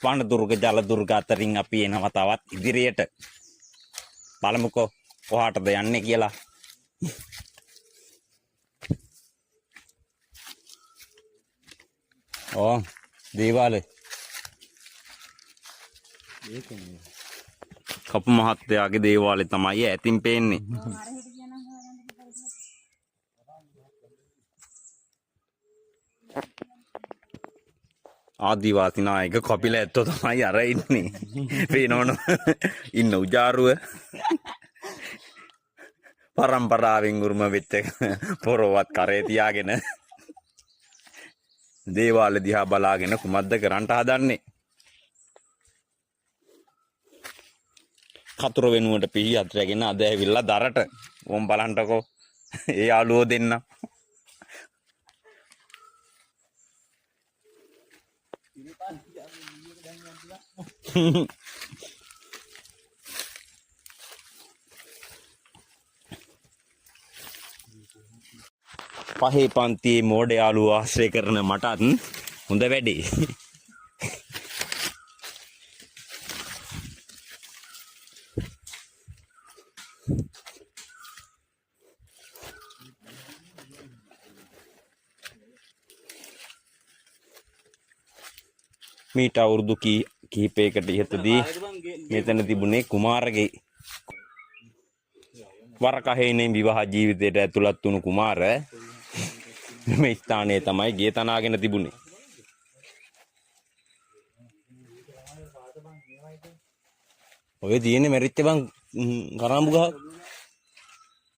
වන දුර්ග ජල දුර්ග අතරින් අපි එනවා තවත් ඉදිරියට. බලමුකෝ කොහාටද යන්නේ කියලා. ඕ දේවාලේ. කපු මහත්තයාගේ දේවාලේ තමයි ඈතින් පේන්නේ. ආදිවාසී නායක කපිල ඇත්තෝ තමයි අර ඉන්නේ. පේනවන ඉන්න උජාරුව. පරම්පරාවෙන් උරුම වෙච්ච පොරවත් කරේ තියාගෙන දේවාල දිහා බලාගෙන කුමක්ද කරන්නට හදන්නේ? කතුර වෙනුවට පිහියත් රැගෙන අද ඇවිල්ලා දරට. ඕම් බලන්නකෝ. ඒ යාළුවෝ දෙන්න. පහේ පන්තියේ මෝඩ යාළුවෝ ආශ්‍රය කරන මටත් හොඳ වැඩේ. මීට අවුරුදු කිහිපයකට ඉහතදී මෙතන තිබුණේ කුමාරගේ වරකහේනේ විවාහ ජීවිතයට ඇතුළත් වුණු කුමාර මේ ස්ථානයේ තමයි ගේ තනාගෙන තිබුණේ. ඔය තියෙන්නේ මැරිච්ච බං කරාඹු ගහ.